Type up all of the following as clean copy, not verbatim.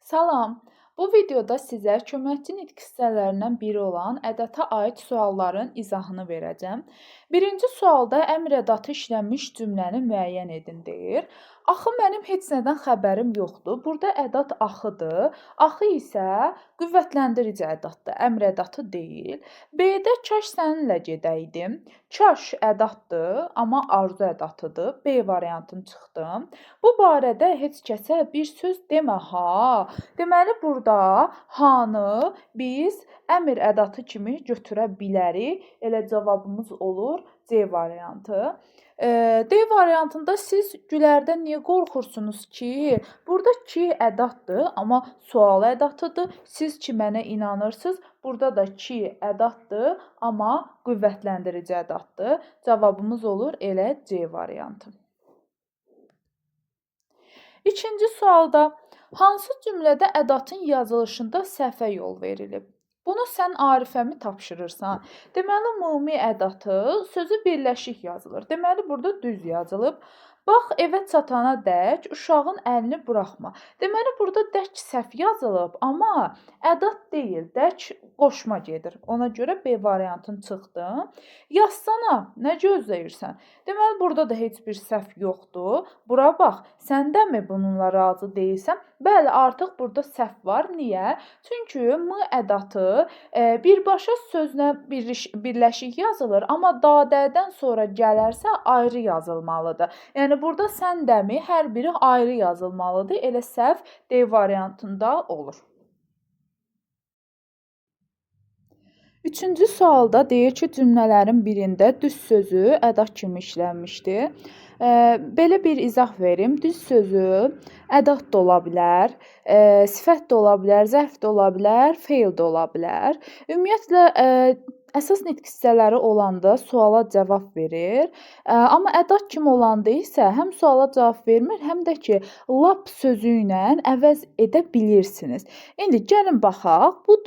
Salam! Bu videoda sizə köməkçi nitq hissələrindən biri olan ədata aid sualların izahını verəcəm. Birinci sualda əmr ədatı işlənmiş cümləni müəyyən edin deyir. Axı mənim heç nədən xəbərim yoxdur. Burada ədat axıdır. Axı isə qüvvətləndirici ədatdır, əmr ədatı deyil. B-də kaş səninlə gedəydim. Kaş ədatdır, amma arzu ədatıdır. B variantını çıxdım. Bu barədə heç kəsə bir söz demə ha. Deməli burada hanı biz əmr ədatı kimi götürə bilərik. Elə cavabımız olur C variantı. D variantında siz gülərdən niyə qorxursunuz ki? Burada ki ədatdır, amma sual ədatıdır. Siz ki mənə inanırsınız. Burada da ki ədatdır, amma qüvvətləndirici ədatdır. Cavabımız olur elə C variantı. İkinci sualda hansı cümlədə ədatın yazılışında səhvə yol verilib? Bunu sən Arifəmi tapşırırsan. Deməli, ümumi ədatı sözü birləşik yazılır. Deməli, burada düz yazılıb. Bax, evə çatana dək uşağın əlini buraxma. Deməli, burada dək səhv yazılıb, amma ədat deyil, dək qoşma gedir. Ona görə B variantını çıxdım. Yazsana, nə gözləyirsən? Deməli, burada da heç bir səhv yoxdur. Bura bax, sən də mi bununla razı deyilsən? Bəli, artıq burada səhv var. Niyə? Çünki m ədatı birbaşa sözlə birləşik yazılır, amma dadədən sonra gələrsə ayrı yazılmalıdır. Yəni, burada sən dəmi hər biri ayrı yazılmalıdır. Elə səhv D variantında olur. Üçüncü sualda deyir ki, cümlələrin birində düz sözü ədat kimi işlənmişdi. Belə bir izah verim. Düz sözü ədat da ola bilər, sifət də ola bilər, zərf də ola bilər, feil də ola bilər. Ümumiyyətlə, əsas nitq hissələri olanda suala cavab verir. Amma ədat kimi olanda isə həm suala cavab vermir, həm də ki, lap sözü ilə əvəz edə bilirsiniz. İndi gəlin baxaq. Bu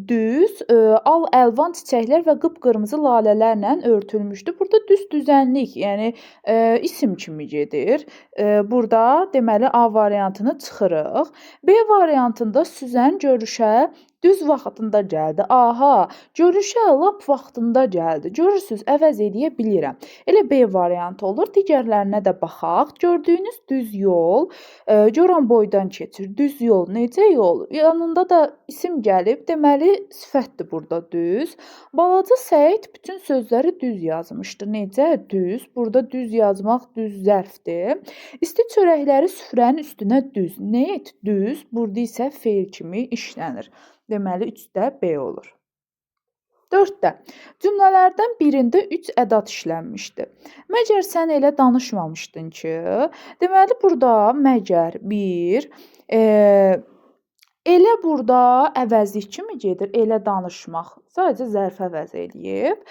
düz al əlvan çiçəklər və qıpqırmızı lalələrlə örtülmüşdür. Burada düz düzənlik, yəni isim kimi gedir. Burada deməli A variantını çıxırıq. B variantında Süzən görüşə düz vaxtında gəldi. Aha, görüşə lap vaxtında gəldi. Görürsünüz, əvəz eləyə bilirəm. Elə B variantı olur. Digərlərinə də baxaq. Gördüyünüz düz yol Goranboydan keçir. Düz yol necə yol? Yanında da isim gəlib. Deməli, sifətdir burada düz. Balaca Səid bütün sözləri düz yazmışdı. Necə? Düz. Burada düz yazmaq düz zərfdir. İsti çörəkləri süfrənin üstünə düz. Nə et? Düz. Burada isə feil kimi işlənir. Deməli, 3-də B olur. 4-də cümlələrdən birində 3 ədat işlənmişdi. Məgər sən elə danışmamışdın ki? Deməli, burada məgər 1, elə burada əvəzlik kimi gedir, elə danışmaq. Sadəcə zərf əvəz eləyib.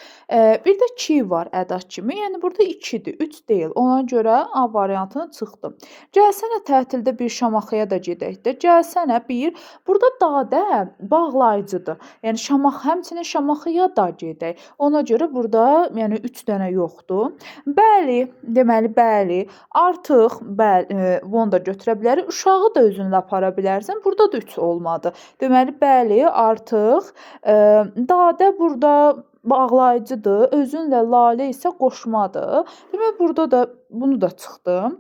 Bir də ki var ədat kimi. Yəni, burada 2-dir, 3 deyil. Ona görə A variantını çıxdım. Gəlsənə tətildə bir Şamaxıya da gedək də. Gəlsənə bir. Burada dadə bağlayıcıdır. Yəni, həmçinin Şamaxıya da gedək. Ona görə burada yəni, 3 dənə yoxdur. Bəli, deməli, bəli. Artıq bəli, bunu da götürə bilərik. Uşağı da özünlə apara bilərsən. Burada da 3 olmadı. Deməli, bəli, artıq dadə burada bağlayıcıdır, özünlə lalə isə qoşmadır. Demək, burada da bunu da çıxdım.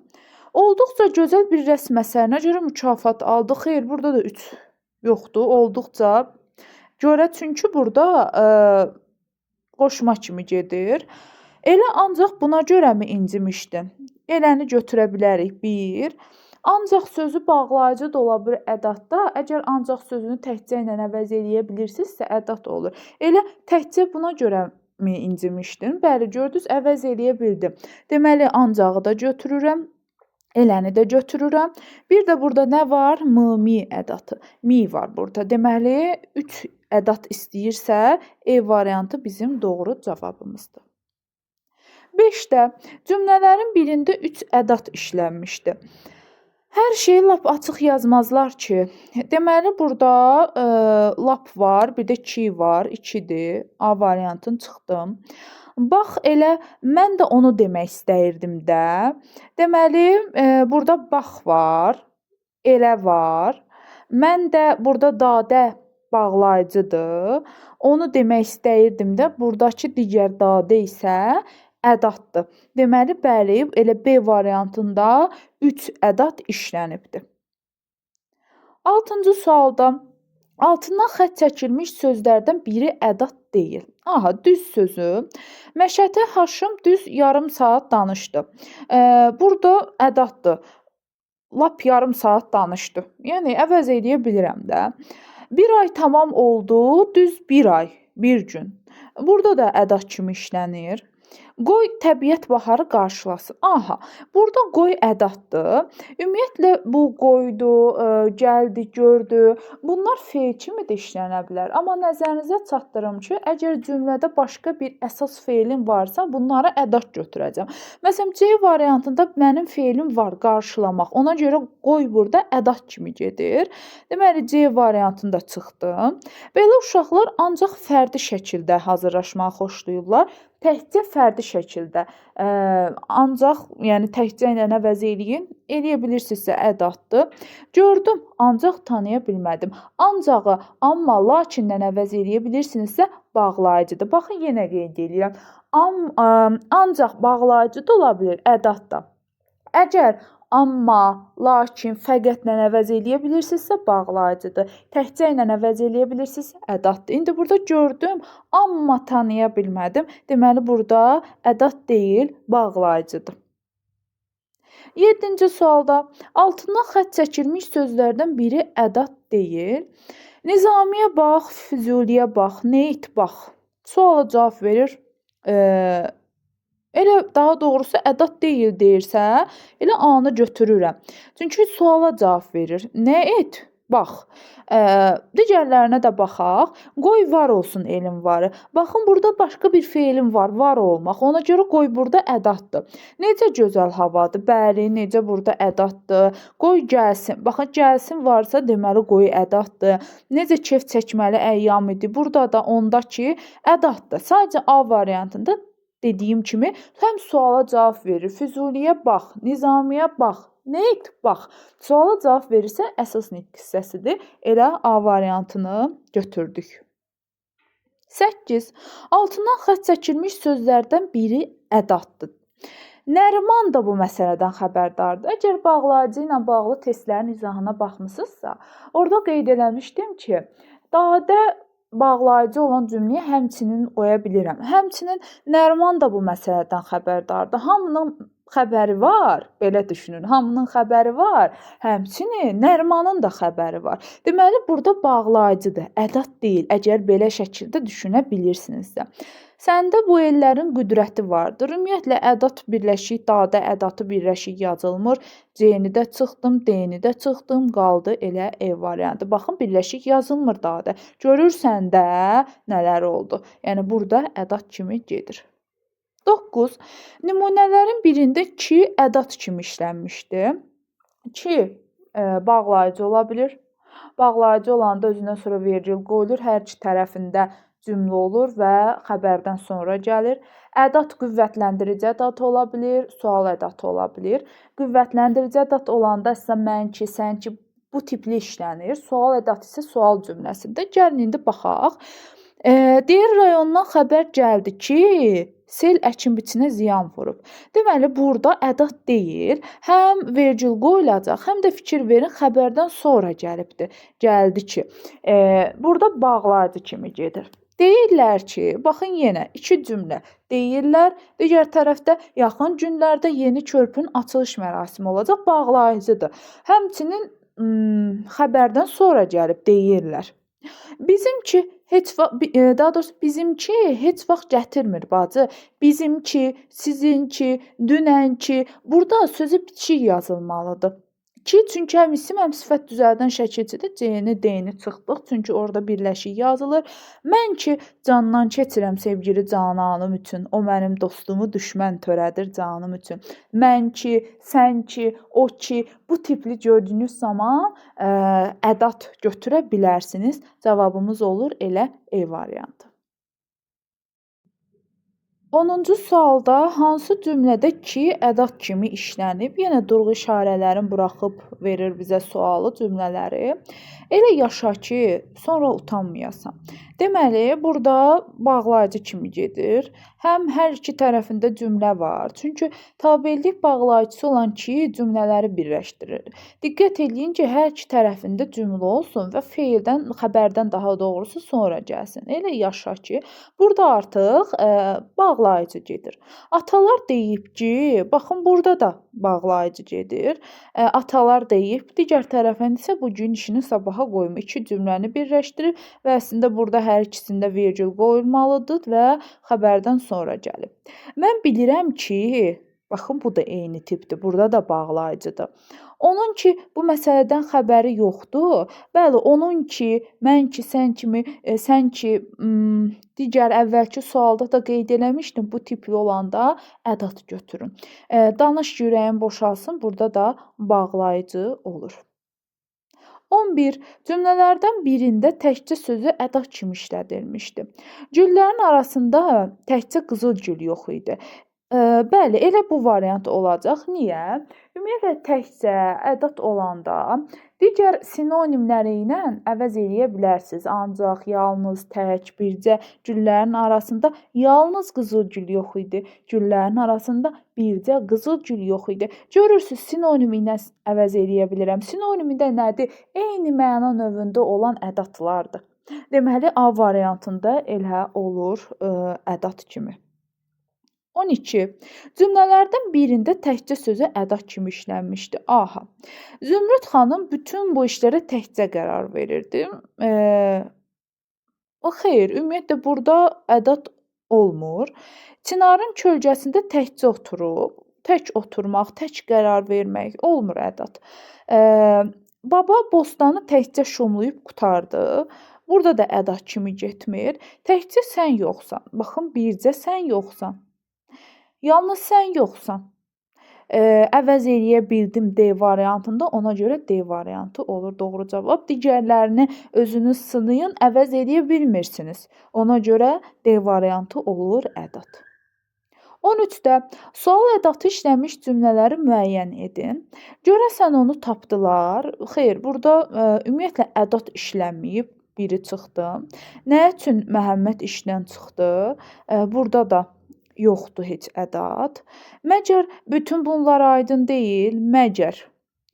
Olduqca gözəl bir rəsm əsərinə görə mükafat aldı. Xeyr, burada da 3 yoxdur. Olduqca görə, çünki burada qoşma kimi gedir. Elə ancaq buna görəmi incimişdin? Eləni götürə bilərik. 1. Ancaq sözü bağlayıcı da ola bilər ədadda. Əgər ancaq sözünü təkcə ilə əvəz eləyə bilirsinizsə, ədat olur. Elə təkcə buna görə mi incimişdin? Bəli, gördünüz, əvəz eləyə bildim. Deməli, ancağı da götürürəm, eləni də götürürəm. Bir də burada nə var? M, mi ədatı. Mi var burada. Deməli, 3 ədat istəyirsə, E variantı bizim doğru cavabımızdır. 5-də cümlələrin birində 3 ədat işlənmişdi. Hər şeyi lap açıq yazmazlar ki. Deməli, burada lap var, bir də ki var, 2-dir. A variantını çıxdım. Bax, elə mən də onu demək istəyirdim də. Deməli, burada bax var, elə var. Mən də burada dadə bağlayıcıdır. Onu demək istəyirdim də, buradakı digər dadə isə ədatdır. Deməli, bəli, elə B variantında 3 ədat işlənibdir. 6-cı sualda altından xətt çəkilmiş sözlərdən biri ədat deyil. Aha, düz sözü. Məşəti Haşim düz yarım saat danışdı. Burada ədatdır. Lap yarım saat danışdı. Yəni, əvəz eləyə bilirəm də. Bir ay tamam oldu, düz bir ay, bir gün. Burada da ədat kimi işlənir. Qoy təbiət baharı qarşılasın. Aha, burada qoy ədatdır. Ümumiyyətlə, bu qoydu, gəldi, gördü. Bunlar feil kimi də işlənə bilər. Amma nəzərinizə çatdırım ki, əgər cümlədə başqa bir əsas feilin varsa, bunları ədat götürəcəm. Məsələn, C variantında mənim feilim var, qarşılamaq. Ona görə qoy burada ədat kimi gedir. Deməli, C variantında çıxdı. Belə uşaqlar ancaq fərdi şəkildə hazırlaşmağı xoşlayırlar. Təkcə fərdi şəkildə, ancaq yəni təkcə ilə əvəz eləyin, eləyə bilirsinizsə ədatdır. Gördüm, ancaq tanıya bilmədim. Ancağı, amma, lakinlə əvəz eləyə bilirsinizsə bağlayıcıdır. Baxın, yenə qeyd eləyirəm. Ancaq bağlayıcı da ola bilər, ədat da. Əgər amma, lakin, fəqətlə əvəz eləyə bilirsinizsə bağlayıcıdır. Təkcə ilə əvəz eləyə bilirsinizsə ədatdır. İndi burada gördüm, amma tanıya bilmədim. Deməli, burada ədat deyil, bağlayıcıdır. 7-ci sualda altından xətt çəkilmiş sözlərdən biri ədat deyil. Nizamiyə bax, Füzuliyə bax, Neyt bax. Suala cavab verir. Elə daha doğrusu ədat deyil deyirsə, elə A-nı götürürəm. Çünki suala cavab verir. Nə et? Bax. Digərlərinə də baxaq. Qoy var olsun elm varı. Baxın, burada başqa bir feilim var, var olmaq. Ona görə qoy burada ədatdır. Necə gözəl havadır? Bəli, necə burada ədatdır. Qoy gəlsin. Baxın, gəlsin varsa, deməli qoy ədatdır. Necə kef çəkməli əyyam idi. Burada da onda ki, ədatdır. Sadəcə A variantında dediyim kimi həm suala cavab verir. Füzuliyə bax, Nizamiyə bax, Neyt bax. Suala cavab verirsə əsas nitq hissəsidir. Elə A variantını götürdük. 8. Altından xətt çəkilmiş sözlərdən biri ədatdır. Nəriman da bu məsələdən xəbərdardır. Əgər bağlayıcı ilə bağlı testlərin izahına baxmısınızsa, orada qeyd eləmişdim ki, dadə bağlayıcı olan cümləyə həmçinin qoya bilirəm. Həmçinin Nəriman da bu məsələdən xəbərdardır. Hamının xəbəri var, belə düşünün. Hamının xəbəri var. Həmçinin Nərimanın da xəbəri var. Deməli, burada bağlayıcıdır, ədat deyil. Əgər belə şəkildə düşünə bilirsinizsə. Səndə bu ellərin qüdrəti vardır. Ümumiyyətlə, ədat birləşik, dadə ədatı birləşik yazılmır. C-ni də çıxdım, D-ni də çıxdım, qaldı elə E variantı. Baxın, birləşik yazılmır dadə. Görürsən də nələr oldu. Yəni, burada ədat kimi gedir. 9. Nümunələrin birində ki ədat kimi işlənmişdi. Ki bağlayıcı ola bilir. Bağlayıcı olanda özündən sonra vergül qoyulur. Hər iki tərəfində cümlə olur və xəbərdən sonra gəlir. Ədat qüvvətləndirici ədat ola bilir, sual ədatı ola bilir. Qüvvətləndirici ədat olanda isə mən ki, sən ki bu tipli işlənir. Sual ədatı isə sual cümləsində. Gəlin indi baxaq. Deyir, rayondan xəbər gəldi ki, sel əkin-biçinə ziyan vurub. Deməli, burada ədat deyil, həm vergül qoyulacaq, həm də fikir verin, xəbərdən sonra gəlibdir. Gəldi ki, burada bağlayıcı kimi gedir. Deyirlər ki, baxın yenə iki cümlə deyirlər, digər tərəfdə yaxın günlərdə yeni körpünün açılış mərasimi olacaq, bağlayıcıdır. Həmçinin xəbərdən sonra gəlib deyirlər. Bizimki heç vaxt, daha doğrusu bizimki heç vaxt gətirmir bacı. Bizimki, sizinki, dünənki, burada sözü bitişik yazılmalıdır. Ki, çünki həm isim, həm sifət düzəldən şəkilçidir. C-ni, D-ni çıxdıq, çünki orada birləşik yazılır. Mən ki, candan keçirəm sevgili cananım üçün, o mənim dostumu düşmən törədir canım üçün. Mən ki, sən ki, o ki, bu tipli gördüyünüz zaman ədat götürə bilərsiniz. Cavabımız olur elə E variantı. 10-cu sualda hansı cümlədə ki ədat kimi işlənib? Yenə durğu işarələrini buraxıb verir bizə sualı, cümlələri. Elə yaşa ki, sonra utanmayasan. Deməli, burada bağlayıcı kimi gedir. Həm hər iki tərəfində cümlə var. Çünki tabelik bağlayıcısı olan ki cümlələri birləşdirir. Diqqət eləyin ki, hər iki tərəfində cümlə olsun və feildən, xəbərdən daha doğrusu sonra gəlsin. Elə yaşa ki, burada artıq bağlayıcı gedir. Atalar deyib ki, baxın burada da bağlayıcı gedir. Atalar deyib, digər tərəfən isə bugün işini sabaha qoyma. İki cümləni birləşdirib və əslində burada hər ikisində vergül qoyulmalıdır və xəbərdən sonra gəlib. Mən bilirəm ki, baxın bu da eyni tipdir, burada da bağlayıcıdır. Onun ki, bu məsələdən xəbəri yoxdur. Bəli, onun ki, mən ki, sən kimi, sən ki, digər əvvəlki sualda da qeyd eləmişdim, bu tipli olanda ədat götürün. Danış ürəyin boşalsın, burada da bağlayıcı olur. 11. Cümlələrdən birində təkcə sözü ədat kimi işlədilmişdi. Güllərin arasında təkcə qızıl gül yox idi. Bəli, elə bu variant olacaq. Niyə? Ümumiyyətlə, təkcə ədat olanda digər sinonimləri ilə əvəz eləyə bilərsiniz. Ancaq, yalnız, tək, bircə güllərin arasında yalnız qızıl gül yox idi. Güllərin arasında bircə qızıl gül yox idi. Görürsünüz, sinonim ilə əvəz eləyə bilirəm. Sinonimi də nədir? Eyni məna növündə olan ədatlardır. Deməli, A variantında elə olur ədat kimi. 12. Cümlələrdən birində təkcə sözü ədat kimi işlənmişdi. Aha. Zümrüd xanım bütün bu işlərə təkcə qərar verirdi. Xeyr, ümumiyyətlə burada ədat olmur. Çinarın kölgəsində təkcə oturub, tək oturmaq, tək qərar vermək olmur ədat. Baba bostanı təkcə şumlayıb qurtardı. Burada da ədat kimi getmir. Təkcə sən yoxsan. Baxın, bircə sən yoxsan. Yalnız sən yoxsan. Əvəz eləyə bildim D variantında, ona görə D variantı olur doğru cavab. Digərlərini özünüz sınayın, əvəz eləyə bilmirsiniz. Ona görə D variantı olur ədat. 13-də sual ədatı işləmiş cümlələri müəyyən edin. Görəsən onu tapdılar? Xeyr, burada ümumiyyətlə ədat işlənməyib, biri çıxdı. Nə üçün Məhəmməd işdən çıxdı? Burada da yoxdur heç ədat. Məgər bütün bunlar aydın deyil? Məgər.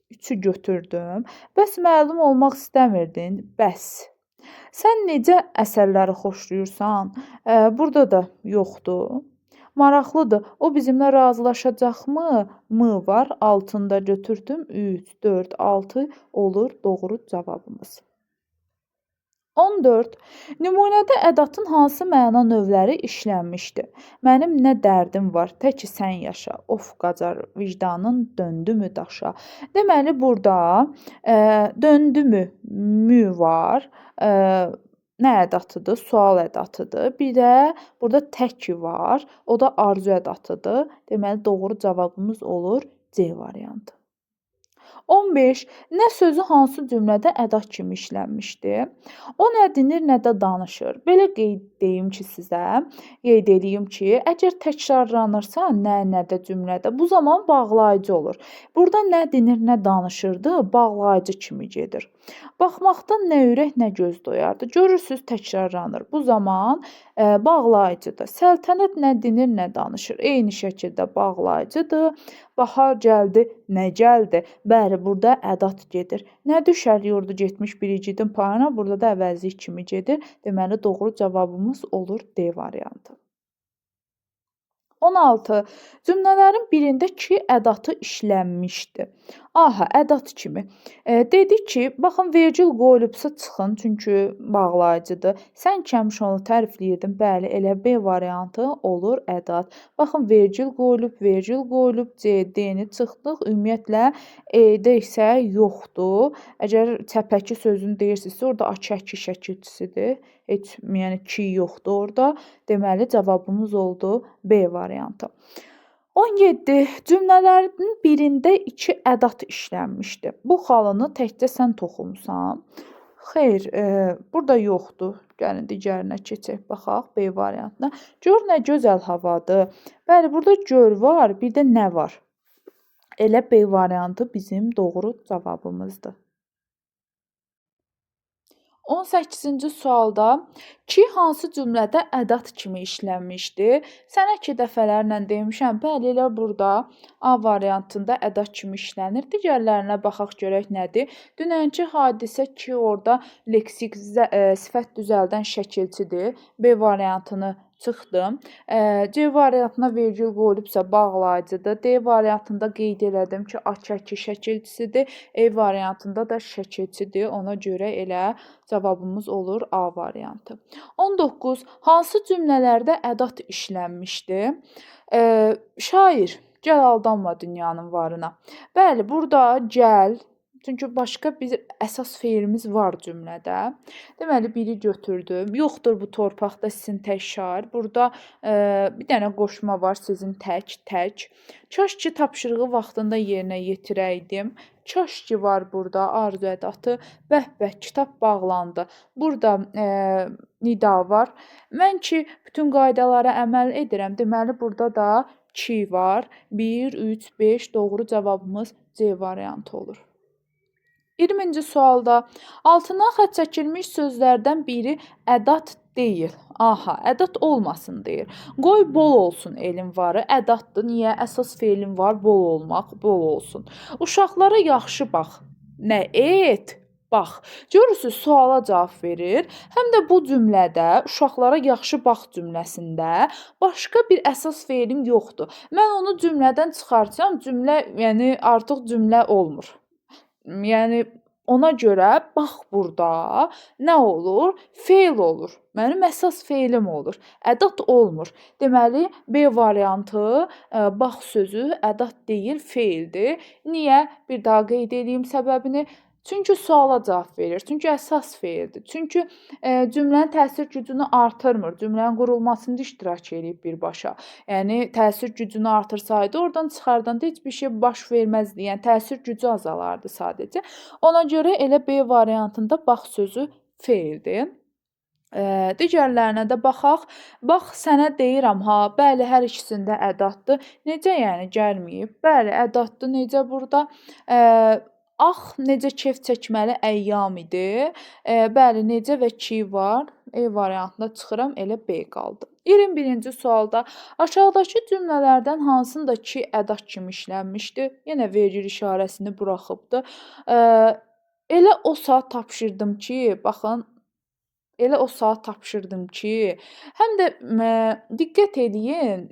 3-ü götürdüm. Bəs məlum olmaq istəmirdin? Bəs. Sən necə əsərləri xoşlayırsan? Burada da yoxdur. Maraqlıdır. O bizimlə razılaşacaqmı? M var. Altında götürdüm. 3, 4, 6 olur doğru cavabımız. 14. Nümunədə ədatın hansı məna növləri işlənmişdi? Mənim nə dərdim var, tək ki sən yaşa. Of qacar, vicdanın döndümü daşa. Deməli, burada döndümü mü var. Nə ədatıdır? Sual ədatıdır. Bir də burada tək ki var. O da arzu ədatıdır. Deməli, doğru cavabımız olur C variantı. 15. Nə sözü hansı cümlədə ədat kimi işlənmişdi? O nə dinir, nə də danışır. Belə qeyd deyim ki sizə, qeyd eləyim ki, əgər təkrarlanırsa nə, nə də cümlədə, bu zaman bağlayıcı olur. Burada nə dinir, nə danışırdı, bağlayıcı kimi gedir. Baxmaqdan nə ürək, nə göz doyardı. Görürsünüz, təkrarlanır. Bu zaman bağlayıcıdır. Səltənət nə dinir, nə danışır. Eyni şəkildə bağlayıcıdır. Bahar gəldi, nə gəldi? Bəli, burada ədat gedir. Nə düşər yurdu getmiş bir igidin payına, burada da əvəzlik kimi gedir. Deməli, doğru cavabımız olur D variantı. 16. Cümlələrin birində ki ədatı işlənmişdi. Aha, ədat kimi. Dedi ki, baxın, vergül qoyulubsa çıxın, çünki bağlayıcıdır. Sən kəmişonu tərifləyirdin. Bəli, elə B variantı olur ədat. Baxın, vergül qoyulub, vergül qoyulub, C, D-ni çıxdıq. Ümumiyyətlə, E-də isə yoxdur. Əgər çəpəki sözünü deyirsinizsə, orada A-çəki şəkilçisidir. Heç, yəni ki yoxdur orada. Deməli, cavabımız oldu B variantı. 17. Cümlələrin birində iki ədat işlənmişdi. Bu xalını təkcə sən toxumusan. Xeyr, burada yoxdur. Gəlin digərinə keçək, baxaq B variantına. Gör nə gözəl havadır. Bəli, burada gör var, bir də nə var. Elə B variantı bizim doğru cavabımızdır. 18-ci sualda ki hansı cümlədə ədat kimi işlənmişdi? Sənə ki dəfələrlə demişəm, bəli, elə burada A variantında ədat kimi işlənir. Digərlərinə baxaq görək nədir. Dünənki hadisə ki orada leksik sifət düzəldən şəkilçidir. B variantını çıxdım. C variantına vergül qoyulubsa bağlayıcıdır. D variantında qeyd elədim ki, A çəki şəkilçisidir. E variantında da şəkilçidir. Ona görə elə cavabımız olur A variantı. 19. Hansı cümlələrdə ədat işlənmişdi? Şair, gəl aldanma dünyanın varına. Bəli, burada gəl. Çünki başqa bir əsas feilimiz var cümlədə. Deməli, biri götürdüm. Yoxdur bu torpaqda sizin tək şair. Burada bir dənə qoşma var sizin tək, tək. Kaş ki, tapşırığı vaxtında yerinə yetirəydim. Kaş ki var burada arzu ədatı. Bəh-bəh, kitab bağlandı. Burada nida var. Mən ki, bütün qaydalara əməl edirəm. Deməli, burada da ki var. 1, 3, 5 doğru cavabımız C variantı olur. 20-ci sualda altına xətt çəkilmiş sözlərdən biri ədat deyil. Aha, ədat olmasın deyir. Qoy bol olsun elin varı. Ədatdır. Niyə? Əsas feilin var, bol olmaq, bol olsun. Uşaqlara yaxşı bax. Nə et? Bax. Görürsünüz, suala cavab verir. Həm də bu cümlədə, uşaqlara yaxşı bax cümləsində başqa bir əsas feilim yoxdur. Mən onu cümlədən çıxartsam, cümlə, yəni artıq cümlə olmur. Yəni, ona görə bax burada nə olur? Feil olur. Mənim əsas feilim olur. Ədat olmur. Deməli, B variantı bax sözü ədat deyil, feildir. Niyə? Bir daha qeyd edeyim səbəbini. Çünki suala cavab verir. Çünki əsas feildir. Çünki cümlənin təsir gücünü artırmır. Cümlənin qurulmasında iştirak eləyib birbaşa. Yəni, təsir gücünü artırsaydı, oradan çıxardanda heç bir şey baş verməzdi. Yəni, təsir gücü azalardı sadəcə. Ona görə elə B variantında bax sözü feildir. Digərlərinə də baxaq. Bax, sənə deyirəm, ha, bəli, hər ikisində ədatdır. Necə yəni gəlməyib? Bəli, ədatdır. Necə burada? Ax, necə kef çəkməli əyyam idi. Bəli, necə və ki var. E variantında çıxıram, elə B qaldı. 21-ci sualda aşağıdakı cümlələrdən hansında ki ədat kimi işlənmişdi? Yenə vergül işarəsini buraxıbdı. Elə o saat tapşırdım ki, baxın, elə o saat tapşırdım ki, həm də diqqət eləyin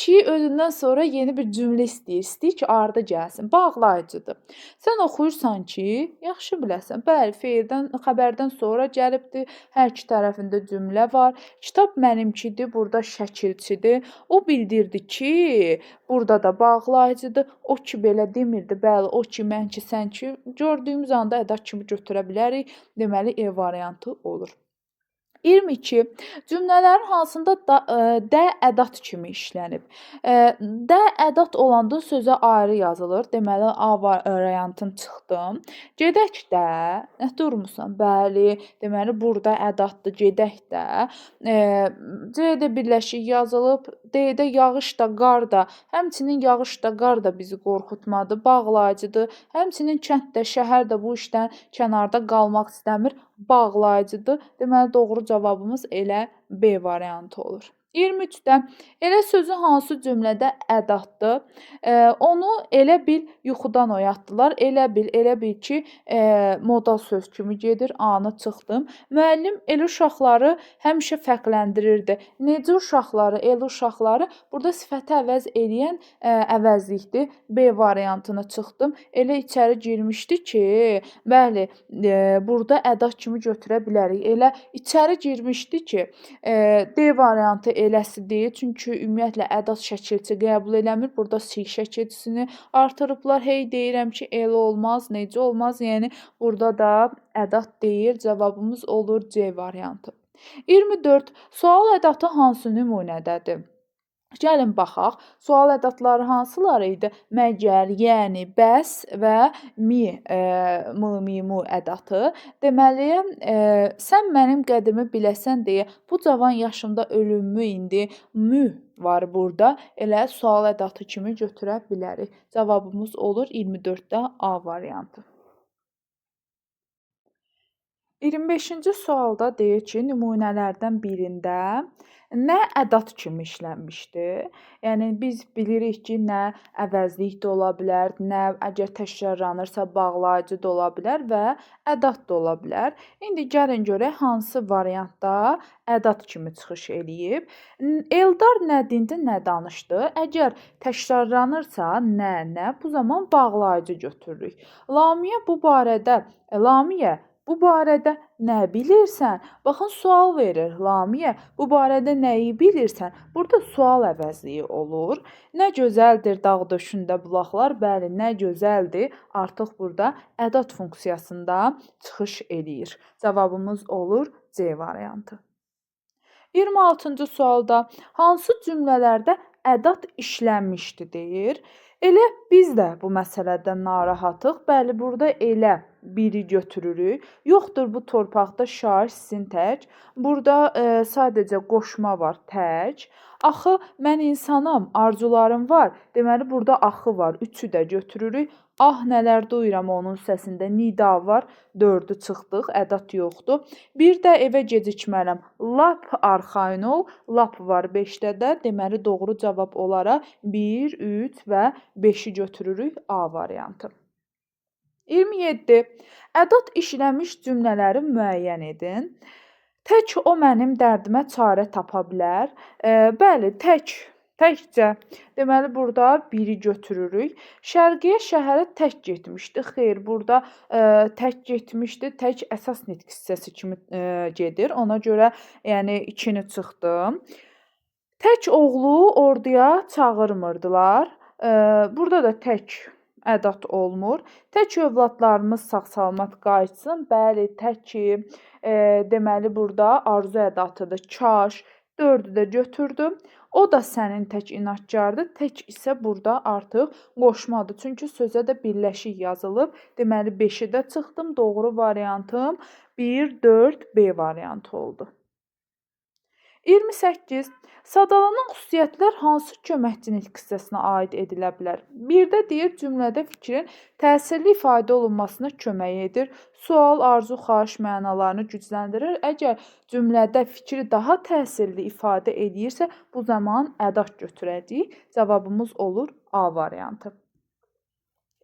ki, özündən sonra yeni bir cümlə istəyir. İstəyir ki, ardı gəlsin. Bağlayıcıdır. Sən oxuyursan ki, yaxşı biləsən. Bəli, feildən, xəbərdən sonra gəlibdir. Hər iki tərəfində cümlə var. Kitab mənimkidir, burada şəkilçidir. O bildirdi ki, burada da bağlayıcıdır. O ki, belə demirdi. Bəli, o ki, mən ki, sən ki, gördüyümüz anda ədat kimi götürə bilərik. Deməli, E variantı olur. 22. Cümlələrin hansında də ədat kimi işlənib? Də ədat olanda sözə ayrı yazılır. Deməli, A variantını çıxdım. Gedək də, nə durmusan? Bəli, deməli, burada ədatdır, gedək də. C-də birləşik yazılıb. D-də yağış da, qar da. Həmçinin yağış da, qar da bizi qorxutmadı, bağlayıcıdır. Həmçinin kənd də, şəhər də bu işdən kənarda qalmaq istəmir, bağlayıcıdır. Deməli, doğru cavabımız elə B variantı olur. 23-də elə sözü hansı cümlədə ədatdır? Onu elə bil yuxudan oyatdılar. Elə bil, elə bil ki, modal söz kimi gedir. A-nı çıxdım. Müəllim elə uşaqları həmişə fərqləndirirdi. Necə uşaqları, elə uşaqları burada sifəti əvəz eləyən əvəzlikdir. B variantını çıxdım. Elə içəri girmişdi ki, bəli, burada ədat kimi götürə bilərik. Elə içəri girmişdi ki, D variantı eləsi deyil. Çünki ümumiyyətlə ədat şəkilçi qəbul eləmir. Burada C şəkilçisini artırıblar. Hey deyirəm ki, elə olmaz, necə olmaz. Yəni burada da ədat deyil. Cavabımız olur C variantı. 24. Sual ədatı hansı nümunədədir? Gəlin baxaq. Sual ədadları hansıları idi? Məgər, yəni, bəs və mi, m, mi, mu ədatı. Deməli, sən mənim qədrimi biləsən deyə bu cavan yaşımda ölümümü indi mü var burada. Elə sual ədatı kimi götürə bilərik. Cavabımız olur 24-də A variantı. 25-ci sualda deyir ki, nümunələrdən birində nə ədat kimi işlənmişdi? Yəni, biz bilirik ki, nə əvəzlik də ola bilər, nə əgər təkrarlanırsa bağlayıcı da ola bilər və ədat da ola bilər. İndi gəlin görək hansı variantda ədat kimi çıxış eləyib. Eldar nə dindi, nə danışdı? Əgər təkrarlanırsa nə, nə, bu zaman bağlayıcı götürürük. Lamiyə bu barədə, Lamiyə bu barədə nə bilirsən? Baxın, sual verir. Lamiyə, bu barədə nəyi bilirsən? Burada sual əvəzliyi olur. Nə gözəldir dağ döşündə bulaqlar. Bəli, nə gözəldir. Artıq burada ədat funksiyasında çıxış eləyir. Cavabımız olur C variantı. 26-cı sualda hansı cümlələrdə ədat işlənmişdi deyir. Elə biz də bu məsələdən narahatıq. Bəli, burada elə biri götürürük. Yoxdur bu torpaqda şair sizin tək. Burada sadəcə qoşma var, tək. Axı, mən insanam, arzularım var. Deməli, burada axı var. Üçü də götürürük. Ah, nələr duyuram onun səsində. Nida var. 4-ü çıxdıq, ədat yoxdur. Bir də evə gecikmələm. Lap arxayın ol. Lap var 5-də də. Deməli, doğru cavab olaraq 1, 3 və 5-i götürürük A variantı. 27. Ədat işləmiş cümlələri müəyyən edin. Tək o mənim dərdimə çarə tapa bilər. Bəli, tək. Təkcə. Deməli, burada biri götürürük. Şərqiyə şəhərə tək getmişdi. Xeyr, burada tək getmişdi. Tək əsas nitq hissəsi kimi gedir. Ona görə, yəni 2-ni çıxdım. Tək oğlu orduya çağırmırdılar. Burada da tək ədat olmur. Tək övladlarımız sağ-salamat qayıtsın. Bəli, tək ki, deməli, burada arzu ədatıdır. Kaş, 4-ü də götürdüm. O da sənin tək inadkardır. Tək isə burada artıq qoşmadır. Çünki sözə də birləşik yazılıb. Deməli, 5-i də çıxdım. Doğru variantım 1, 4, B variantı oldu. 28. Sadalanan xüsusiyyətlər hansı köməkçi nitq hissəsinə aid edilə bilər? Birdə deyir, cümlədə fikrin təsirli ifadə olunmasına kömək edir. Sual, arzu, xahiş mənalarını gücləndirir. Əgər cümlədə fikri daha təsirli ifadə edirsə, bu zaman ədat götürəcəyik. Cavabımız olur A variantı.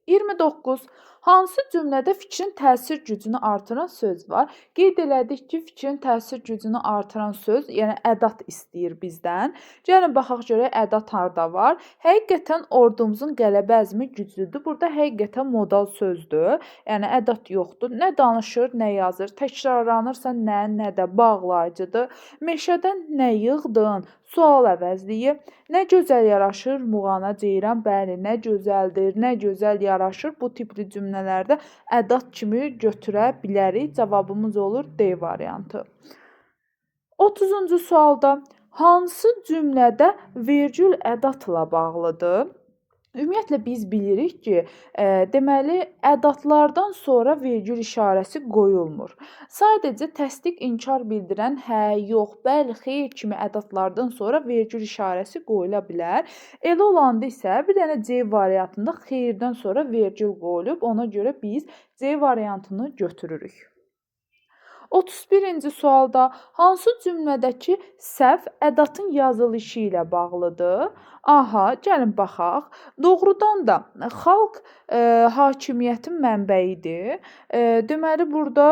29. Hansı cümlədə fikrin təsir gücünü artıran söz var? Qeyd elədik ki, fikrin təsir gücünü artıran söz, yəni ədat istəyir bizdən. Gəlin baxaq görək ədat harda var. Həqiqətən ordumuzun qələbə əzmi güclüdür. Burada həqiqətən modal sözdür. Yəni ədat yoxdur. Nə danışır, nə yazır. Təkrarlanırsa nə, nə də bağlayıcıdır. Meşədən nə yığdın? Sual əvəzliyi. Nə gözəl yaraşır Muğana ceyran. Bəli, nə gözəldir, nə gözəl yaraşır. Bu tipli cümlələrdə ədat kimi götürə bilərik. Cavabımız olur D variantı. 30-cu sualda hansı cümlədə vergül ədatla bağlıdır? Ümumiyyətlə, biz bilirik ki, deməli, ədatlardan sonra vergül işarəsi qoyulmur. Sadəcə təsdiq, inkar bildirən hə, yox, bəli, xeyr kimi ədatlardan sonra vergül işarəsi qoyula bilər. Elə olanda isə bir dənə C variantında xeyirdən sonra vergül qoyulub, ona görə biz C variantını götürürük. 31-ci sualda hansı cümlədəki səhv ədatın yazılışı ilə bağlıdır? Aha, gəlin baxaq. Doğrudan da xalq hakimiyyətin mənbəyidir. Deməli, burada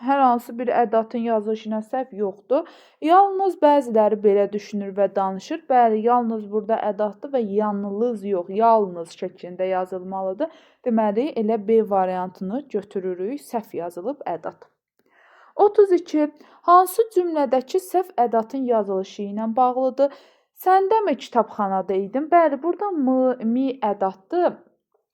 hər hansı bir ədatın yazılışı ilə səhv yoxdur. Yalnız bəziləri belə düşünür və danışır. Bəli, yalnız burada ədatdır və yalnız yox, yalnız şəklində yazılmalıdır. Deməli, elə B variantını götürürük. Səhv yazılıb ədat. 32. Hansı cümlədəki səhv ədatın yazılışı ilə bağlıdır? Sən də mi kitabxanada idin? Bəli, burada m, mi ədatdır.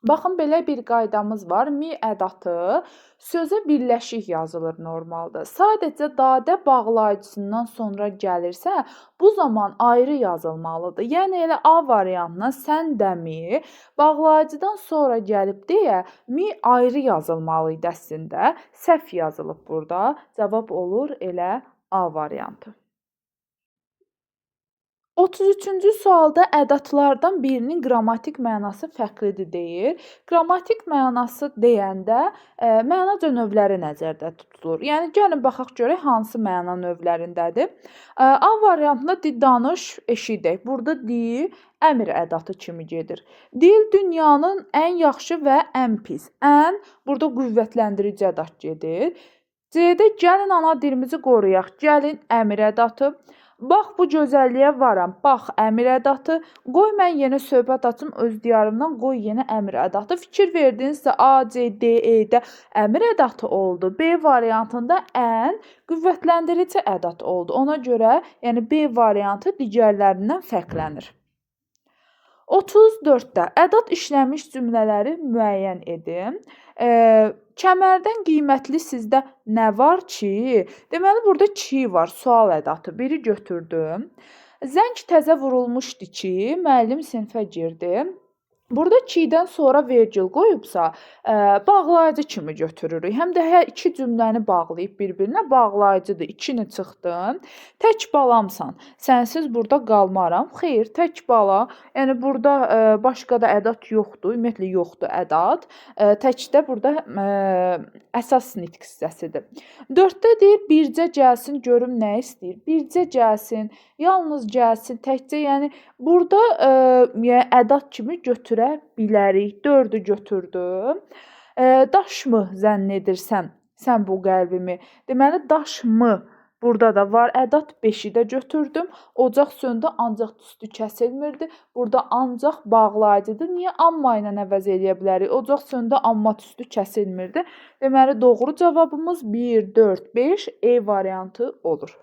Baxın, belə bir qaydamız var. Mi ədatı sözə birləşik yazılır normalda. Sadəcə dadə bağlayıcısından sonra gəlirsə, bu zaman ayrı yazılmalıdır. Yəni elə A variantına sən də mi bağlayıcıdan sonra gəlib deyə mi ayrı yazılmalı idi əslində. Səhv yazılıb burada. Cavab olur elə A variantı. 33-cü sualda ədatlardan birinin qrammatik mənası fərqlidir deyir. Qrammatik mənası deyəndə mənaca növləri nəzərdə tutulur. Yəni gəlin baxaq görək hansı məna növlərindədir. A variantında di danış, eşidək. Burada di əmr ədatı kimi gedir. Dil dünyanın ən yaxşı və ən pis. Ən burada qüvvətləndirici ədat gedir. C-də gəlin ana dilimizi qoruyaq. Gəlin əmr ədatı. Bax bu gözəlliyə varam. Bax əmr ədatı. Qoy mən yenə söhbət açım öz diyarımdan. Qoy yenə əmr ədatı. Fikir verdinizsə A, C, D, E-də əmr ədatı oldu. B variantında ən qüvvətləndirici ədat oldu. Ona görə yəni B variantı digərlərindən fərqlənir. 34-də ədat işləmiş cümlələri müəyyən edin. Kəmərdən qiymətli sizdə nə var ki? Deməli, burada ki var, sual ədatı. Biri götürdüm. Zəng təzə vurulmuşdu ki, müəllim sinifə girdi. Burada ki-dən sonra vergül qoyubsa, bağlayıcı kimi götürürük. Həm də hər iki cümləni bağlayıb bir-birinə bağlayıcıdır. 2-ni çıxdım. Tək balamsan, sənsiz burada qalmaram. Xeyr, tək bala. Yəni burada başqa da ədat yoxdur. Ümumiyyətlə yoxdur ədat. Təkdə burada əsas nitq hissəsidir. 4-də deyir, bircə gəlsin, görüm nə istəyir. Bircə gəlsin, yalnız gəlsin, təkcə. Yəni burada yəni, ədat kimi götürə bilərik. 4-ü götürdüm. Daş mı zənn edirsən sən bu qəlbimi? Deməli, daş mı burada da var. Ədat 5-i də götürdüm. Ocaq söndü, ancaq tüstü kəsilmirdi. Burada ancaq bağlayıcıdır. Niyə amma ilə əvəz eləyə bilərik? Ocaq söndü, amma tüstü kəsilmirdi. Deməli, doğru cavabımız 1, 4, 5 E variantı olur.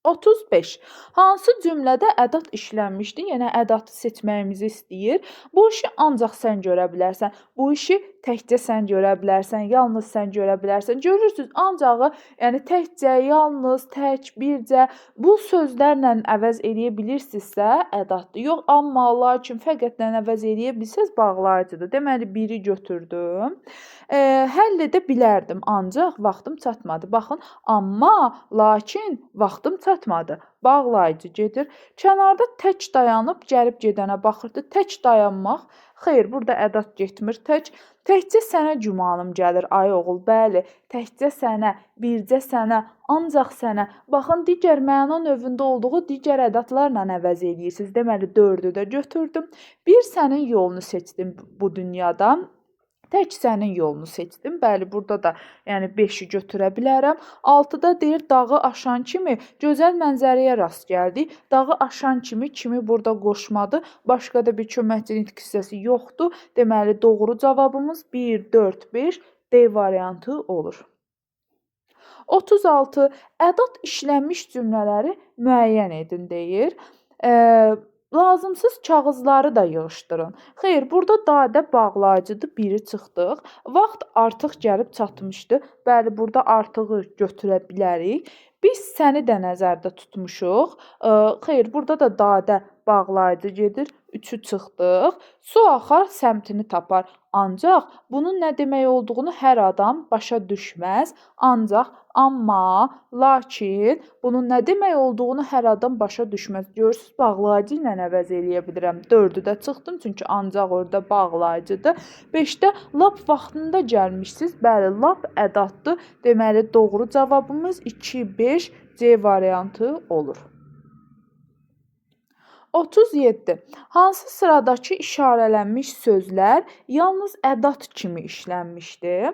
35. Hansı cümlədə ədat işlənmişdi? Yəni ədatı seçməyimizi istəyir. Bu işi ancaq sən görə bilərsən. Bu işi təkcə sən görə bilərsən, yalnız sən görə bilərsən. Görürsünüz, ancağı, yəni təkcə, yalnız, tək, bircə bu sözlərlə əvəz eləyə bilirsinizsə ədatdır. Yox, amma, lakin, fəqətlə əvəz eləyə bilsəz bağlayıcıdır. Deməli, biri götürdüm. Həll edə bilərdim, ancaq vaxtım çatmadı. Baxın, amma, lakin vaxtım çatmadı. Bağlayıcı gedir. Kənarda tək dayanıb gəlib gedənə baxırdı. Tək dayanmaq, xeyr, burada ədat getmir tək. Təkcə sənə gümanım gəlir, ay oğul, bəli, təkcə sənə, bircə sənə, ancaq sənə. Baxın, digər məna növündə olduğu digər ədatlarla əvəz eləyirsiniz. Deməli, 4-ü də götürdüm. Bir sənin yolunu seçdim bu dünyada. Tək sənin yolunu seçdim. Bəli, burada da yəni 5-i götürə bilərəm. 6-da deyir, dağı aşan kimi gözəl mənzərəyə rast gəldik. Dağı aşan kimi, kimi burada qoşmadı. Başqa da bir köməkçi nitq hissəsi yoxdur. Deməli, doğru cavabımız 1, 4, 5 D variantı olur. 36. Ədat işlənmiş cümlələri müəyyən edin deyir. Lazımsız kağızları da yığışdırın. Xeyr, burada dadə bağlayıcıdır, biri çıxdıq. Vaxt artıq gəlib çatmışdı. Bəli, burada artığı götürə bilərik. Biz səni də nəzərdə tutmuşuq. Xeyr, burada da dadə bağlayıcı gedir. 3-ü çıxdıq. Su axar, səmtini tapar. Ancaq bunun nə demək olduğunu hər adam başa düşməz. Ancaq, amma, lakin bunun nə demək olduğunu hər adam başa düşməz. Görürsünüz, bağlayıcı ilə əvəz eləyə bilirəm. 4-ü də çıxdım, çünki ancaq orada bağlayıcıdır. 5-də lap vaxtında gəlmişsiniz. Bəli, lap ədatdır. Deməli, doğru cavabımız 2, 5 C variantı olur. 37. Hansı sıradakı işarələnmiş sözlər yalnız ədat kimi işlənmişdir?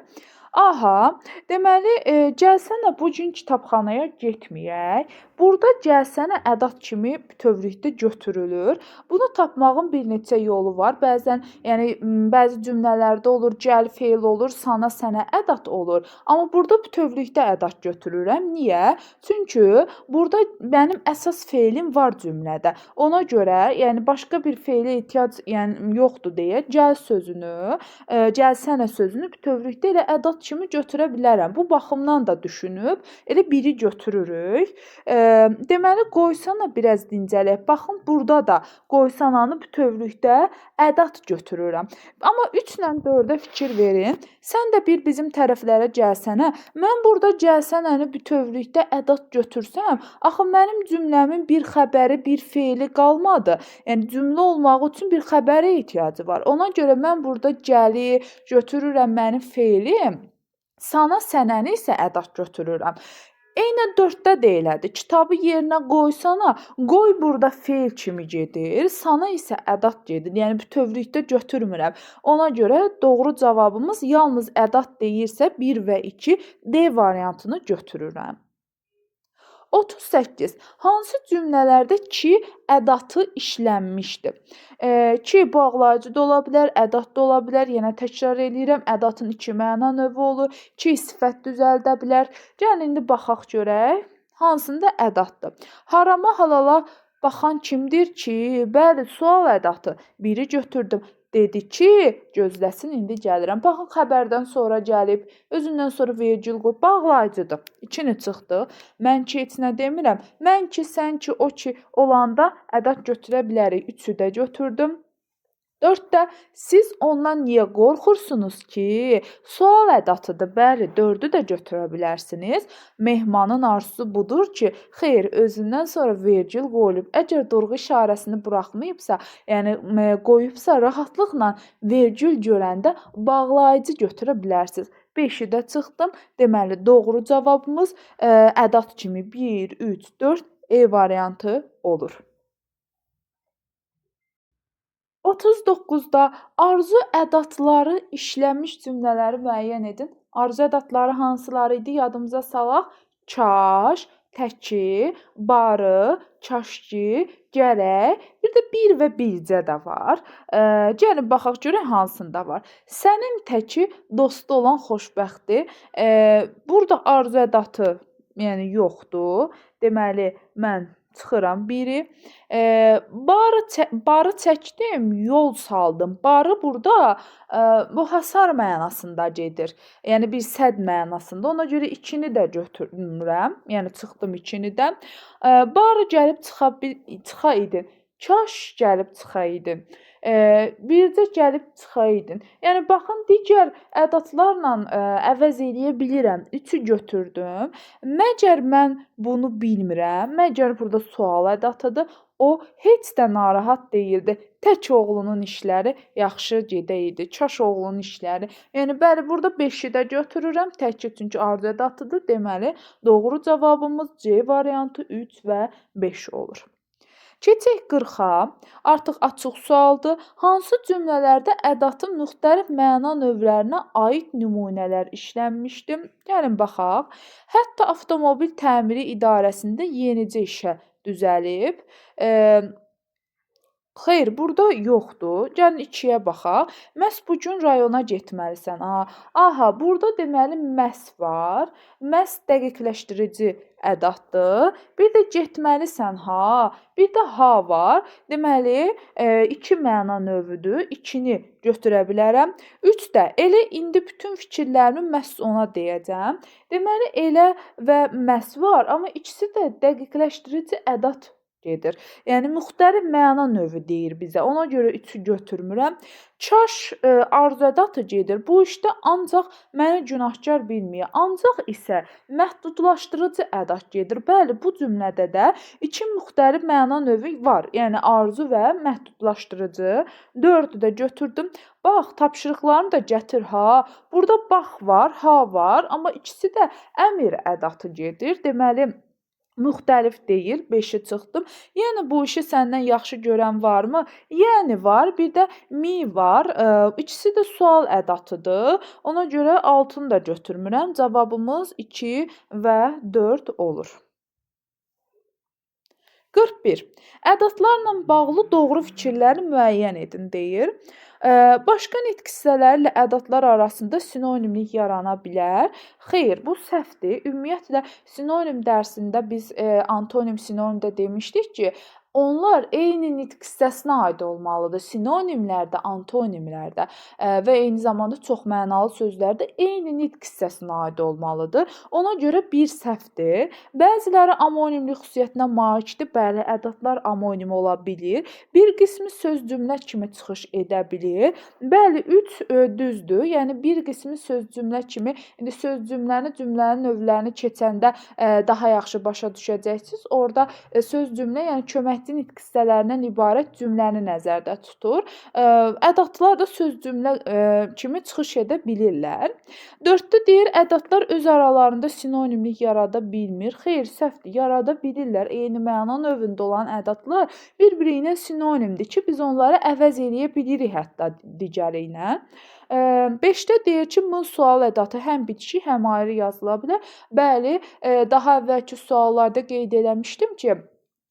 Aha, deməli, gəlsənə bu gün kitabxanaya getməyək. Burada gəlsənə ədat kimi bütövlükdə götürülür. Bunu tapmağın bir neçə yolu var. Bəzən, yəni bəzi cümlələrdə olur, gəl feil olur, sana, sənə ədat olur. Amma burada bütövlükdə ədat götürürəm. Niyə? Çünki burada mənim əsas feilim var cümlədə. Ona görə, yəni başqa bir feilə ehtiyac, yəni yoxdur deyə gəl sözünü, gəlsənə sözünü bütövlükdə elə ədat kimi götürə bilərəm. Bu baxımdan da düşünüb elə biri götürürük. Deməli, qoysana biraz dincələk. Baxın, burada da qoysananı bütövlükdə ədat götürürəm. Amma 3 ilə 4-ə fikir verin. Sən də bir bizim tərəflərə gəlsənə. Mən burada gəlsənəni bütövlükdə ədat götürsəm, axı mənim cümləmin bir xəbəri, bir feili qalmadı. Yəni, cümlə olmağı üçün bir xəbərə ehtiyacı var. Ona görə mən burada gəli götürürəm mənim feilim. Sana, sənəni isə ədat götürürəm. Eynən 4-də də elədir. Kitabı yerinə qoysana, qoy burada feil kimi gedir, sana isə ədat gedir. Yəni, bütövlükdə götürmürəm. Ona görə doğru cavabımız yalnız ədat deyirsə 1 və 2 D variantını götürürəm. 38. Hansı cümlələrdə ki ədatı işlənmişdir? Ki bağlayıcı da ola bilər, ədat da ola bilər. Yenə təkrar eləyirəm, ədatın iki məna növü olur. Ki sifət düzəldə bilər. Gəlin indi baxaq görək, hansında ədatdır. Harama halala baxan kimdir ki? Bəli, sual ədatı. Biri götürdüm. Dedi ki, gözləsin, indi gəlirəm. Baxın, xəbərdən sonra gəlib, özündən sonra vergül qoyub, bağlayıcıdır. 2-ni çıxdı. Mən ki, heç nə demirəm. Mən ki, sən ki, o ki olanda ədat götürə bilərik. 3-ü də götürdüm. 4-də siz ondan niyə qorxursunuz ki? Sual ədatıdır. Bəli, 4-ü də götürə bilərsiniz. Mehmanın arzusu budur ki, xeyr, özündən sonra vergül qoyulub. Əgər durğu işarəsini buraxmayıbsa, yəni qoyubsa, rahatlıqla vergül görəndə bağlayıcı götürə bilərsiniz. 5-i də çıxdım. Deməli, doğru cavabımız ədat kimi 1, 3, 4 E variantı olur. 39-da arzu ədatları işlənmiş cümlələri müəyyən edin. Arzu ədatları hansıları idi? Yadımıza salaq. Kaş, təki, barı, kaşki, gərək. Bir də bir və bircə də var. Gəlin baxaq görək hansında var. Sənin təki dostu olan xoşbəxtdir. Burada arzu ədatı yəni yoxdur. Deməli, mən çıxıram biri. Barı çəkdim, yol saldım. Barı burada bu hasar mənasında gedir. Yəni bir sədd mənasında. Ona görə 2-ni də götürmürəm. Yəni çıxdım 2-ni də. Barı gəlib çıxa idin. Kaş gəlib çıxa idin. Bircə gəlib çıxa idin. Yəni baxın, digər ədatlarla əvəz eləyə bilirəm. 3-ü götürdüm. Məgər mən bunu bilmirəm. Məgər burada sual ədatıdır. O heç də narahat deyildi. Tək oğlunun işləri yaxşı gedə idi. Kaş oğlunun işləri. Yəni bəli, burada 5-i də götürürəm. Təki çünki arzu ədatıdır. Deməli, doğru cavabımız C variantı 3 və 5 olur. Keçək 40-a. Artıq açıq sualdır. Hansı cümlələrdə ədatın müxtəlif məna növlərinə aid nümunələr işlənmişdir? Gəlin baxaq. Hətta avtomobil təmiri idarəsində yenicə işə düzəlib. Xeyr, burada yoxdur. Gəlin 2-yə baxaq. Məhz bu gün rayona getməlisən. Aha, burada deməli məhz var. Məhz dəqiqləşdirici ədatdır. Bir də getməlisən ha, bir də ha var. Deməli, 2 məna növüdür. 2-ni götürə bilərəm. 3 də elə indi bütün fikirlərimi məhz ona deyəcəm. Deməli, elə və məhz var, amma ikisi də dəqiqləşdirici ədat gedir. Yəni, müxtəlif məna növü deyir bizə. Ona görə 3-ü götürmürəm. Kaş arzu ədatı gedir. Bu işdə ancaq məni günahkar bilməyə. Ancaq isə məhdudlaşdırıcı ədat gedir. Bəli, bu cümlədə də iki müxtəlif məna növü var. Yəni, arzu və məhdudlaşdırıcı. 4-ü də götürdüm. Bax, tapşırıqlarını da gətir ha. Burada bax var, ha var, amma ikisi də əmir ədatı gedir. Deməli, Müxtəlif deyil, 5-i çıxdım. Yəni bu işi səndən yaxşı görən varmı? Yəni var, bir də mi var. İkisi də sual ədatıdır. Ona görə 6-nı da götürmürəm. Cavabımız 2 və 4 olur. 41. Ədatlarla bağlı doğru fikirləri müəyyən edin deyir. Başqa nitq hissələri ilə ədatlar arasında sinonimlik yarana bilər. Xeyr, bu səhvdir. Ümumiyyətlə, sinonim dərsində biz antonim, sinonimdə demişdik ki, onlar eyni nitq hissəsinə aid olmalıdır. Sinonimlər də, antonimlər də və eyni zamanda çoxmənalı sözlər də eyni nitq hissəsinə aid olmalıdır. Ona görə bir səhvdir. Bəziləri amonimlik xüsusiyyətinə malikdir. Bəli, ədatlar amonim ola bilir. Bir qismi söz cümlə kimi çıxış edə bilir. Bəli, 3 düzdür. Yəni bir qismi söz cümlə kimi, indi söz cümləni, cümlənin növlərini keçəndə daha yaxşı başa düşəcəksiniz. Orada söz cümlə, yəni köməkçi nitq hissələrindən ibarət cümləni nəzərdə tutur. Ədatlar da söz cümlə kimi çıxış edə bilirlər. 4-də deyir, ədatlar öz aralarında sinonimlik yarada bilmir. Xeyr, səhvdir, yarada bilirlər. Eyni məna növündə olan ədatlar bir-biri ilə sinonimdir ki, biz onları əvəz eləyə bilirik hətta digəri ilə. 5-də deyir ki, m sual ədatı həm bitişik, həm ayrı yazıla bilər. Bəli, daha əvvəlki suallarda qeyd eləmişdim ki,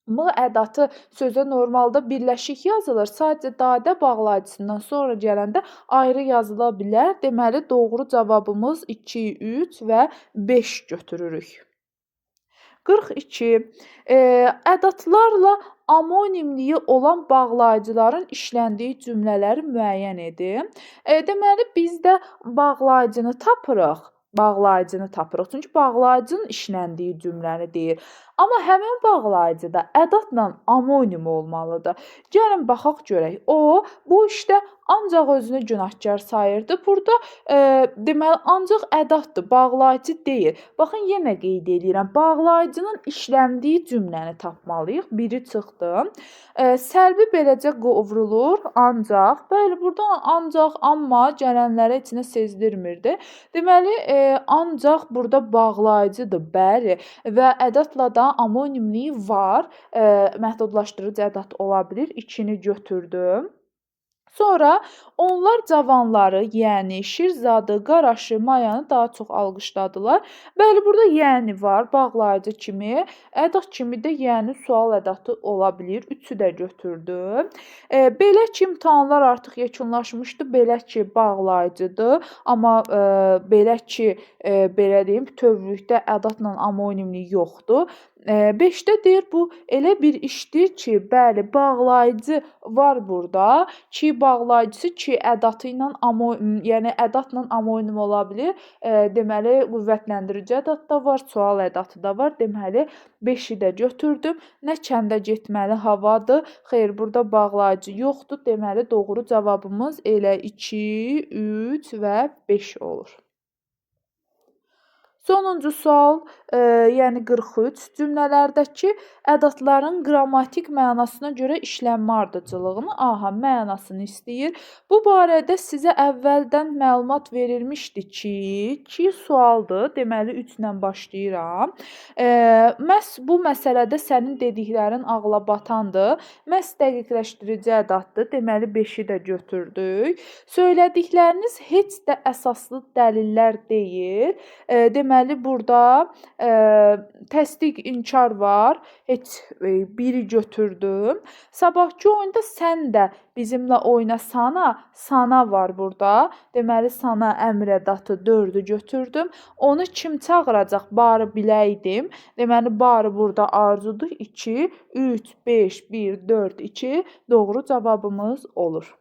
m ədatı sözə normalda birləşik yazılır. Sadəcə dadə bağlayıcısından sonra gələndə ayrı yazıla bilər. Deməli, doğru cavabımız 2, 3 və 5 götürürük. 42. Ədatlarla amonimliyi olan bağlayıcıların işləndiyi cümlələri müəyyən edin. Deməli, biz də bağlayıcını tapırıq. Bağlayıcını tapırıq. Çünki bağlayıcının işləndiyi cümləni deyir. Amma həmin bağlayıcı da ədatla amonim olmalıdır. Gəlin baxaq görək. O, bu işdə ancaq özünü günahkar sayırdı. Burada deməli, ancaq ədatdır, bağlayıcı deyil. Baxın, yenə qeyd eləyirəm. Bağlayıcının işləndiyi cümləni tapmalıyıq. Biri çıxdı. Səlbi beləcə qovrulur, ancaq. Bəli, burada ancaq, amma gələnlərə heç nə sezdirmirdi. Deməli, ancaq burada bağlayıcıdır, bəli. Və ədatla da amonimliyi var. Məhdudlaşdırıcı ədat ola bilir. 2-ni götürdüm. Sonra onlar cavanları, yəni Şirzadı, Qaraşı, Mayanı daha çox alqışladılar. Bəli, burada yəni var, bağlayıcı kimi. Ədat kimi də yəni sual ədatı ola bilir. 3-ü də götürdüm. Belə ki, imtahanlar artıq yekunlaşmışdı. Belə ki, bağlayıcıdır. Amma belə ki, belə deyim, bütövlükdə ədatla amonimlik yoxdur. 5-də deyir, bu elə bir işdir ki, bəli, bağlayıcı var burada. Ki bağlayıcısı ki ədatı ilə, yəni ədatla amonim ola bilir. Deməli, qüvvətləndirici ədat da var, sual ədatı da var. Deməli, 5-i də götürdüm. Nə kəndə getməli havadır. Xeyr, burada bağlayıcı yoxdur. Deməli, doğru cavabımız elə 2, 3 və 5 olur. Sonuncu sual, yəni 43, cümlələrdəki ədatların qrammatik mənasına görə işlənmə ardıcıllığını, aha, mənasını istəyir. Bu barədə sizə əvvəldən məlumat verilmişdi ki sualdır, deməli 3 ilə başlayıram. Məhz bu məsələdə sənin dediklərin ağla batandır. Məhz dəqiqləşdirici ədatdır, deməli 5-i də götürdük. Söylədikləriniz heç də əsaslı dəlillər deyil. Deməli, burada təsdiq, inkar var. Heç biri götürdüm. Sabahkı oyunda sən də bizimlə oynasana, sana var burada. Deməli, sana əmr ədatı 4-ü götürdüm. Onu kim çağıracaq? Barı biləydim. Deməli, barı burada arzudur. 2, 3, 5, 1, 4, 2 doğru cavabımız olur.